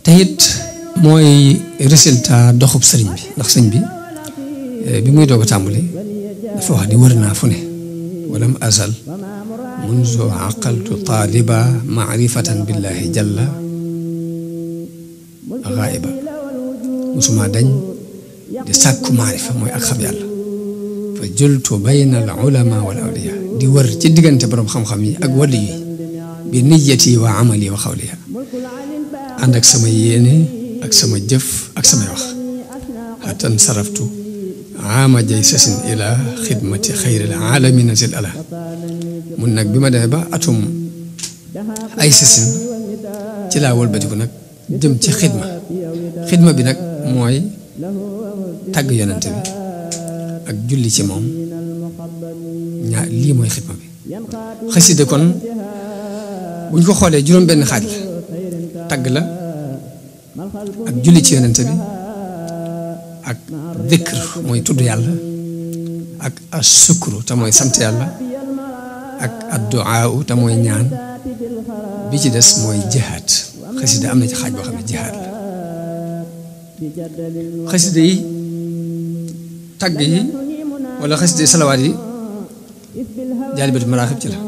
te it mooy résultat doxub sëriñ bi ndax sëñ bi muy doog a tàmbali dafa wax ni wër naa fu ne walam azal munzu aqaltu taaliba maarifatan billahi jalla ghaiba musuma dañ di sàkku maarifa mooy ak xam yàlla fa jultu bayna al ulama wal awliya di wër ci diggante borom xam-xam yi ak wàllu yi bi niyati wa amali wa xawliya ànd ak sama yéene ak sama jëf ak samay wax xatan saraftu ama jay sasin ila xidmati xayril alamina zil ala mun nag bi ma demee ba atum ay sasin ci laa wëlbatiku nag jëm ci xidma bi nag mooy tàgg yonente bi ak julli ci moom lii mooy xidma bi xasida kon buñ ko xoolee juróom benn xaaj la tàgg la ak julli ci yonente bi ak dikr mooy tudd yàlla ak asukru te mooy sant yàlla ak adduaa te mooy ñaan bi ci des mooy jihaad xasida am na ci xaaj boo xam ne jihaad la xasida yi tagg yi wala xasida yi salawaat yi jaalibatu maraaxib ci la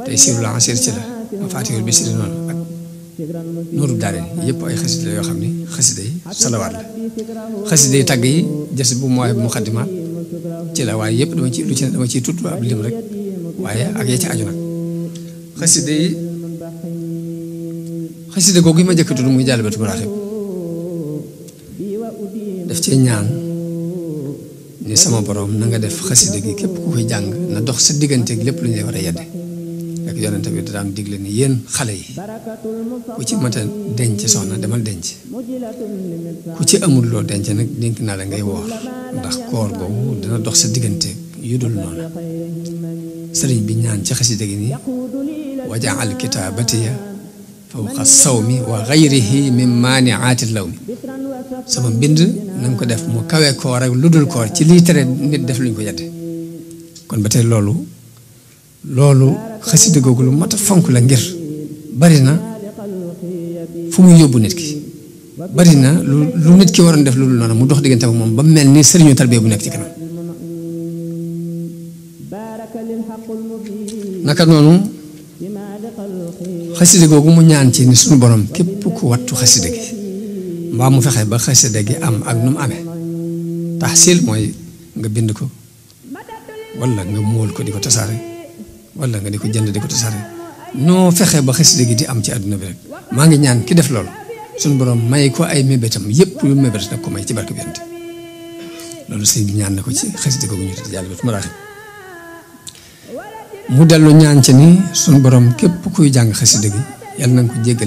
tey siirul asiir ci la mafaatihul bisri noonu ak nuuru daare yëpp ay xasida la yoo xam ni xasida yi salawaat la xasida yi tagg yi jës bu mooy muqaddimaat ci la waaye yëpp dama ciy tudd ab lim rek waaye ak ya ci aju nag xasida googu yi ma jëkk tudd muy jaalibatu maraaxib daf cee ñaan ni sama borom na nga def xasida gi képp ku koy jàng na dox sa digganteeg lépp lu ñuy war a yedde ak yonente bi da daan digle ni yéen xale yi ku ci mata denc soxna demal denc ku ci amul loo denc nag dénk naa la ngay woor ndax koor googu dina dox sa digganteeg yu dul noonu sëriñ bi ñaan ci xasida gi ni wajaal kitaabatiya fawqa sawmi wa gayrihi min maaniaati lawmi sama mbind na nga ko def mu kawee koor ak lu dul koor ci lii tere nit def luñ ko yedde kon ba tey loolu xasida googu lu mat a fonk la ngir bari na fu muy yóbbu nit ki bari na lu nit ki waroon def lu dul noonu mu dox diggante ak moom ba mel ni sëriñu tarbiya bu nekk ci kanam naka noonu xasida googu mu ñaan ci ni suñu borom képp ku wattu xasida gi mbaa mu fexe ba xasida gi am ak nu mu amee taxsil mooy nga bind ko wala nga móol ko di ko tasaare wala nga di ko jënd di ko tasaare noo fexe ba xasida gi di am ci àdduna bi rek maa ngi ñaan ki def loolu suñu borom may ko ay mébétam yépp yu mébét nag ko may ci barke bi yonent loolu sëñ bi ñaan na ko ci xasida googu ñu tudd jaalibatu maraaxib mu dellu ñaan ci ni suñu borom képp kuy jàng xasida gi yàlla na nga ko jéggal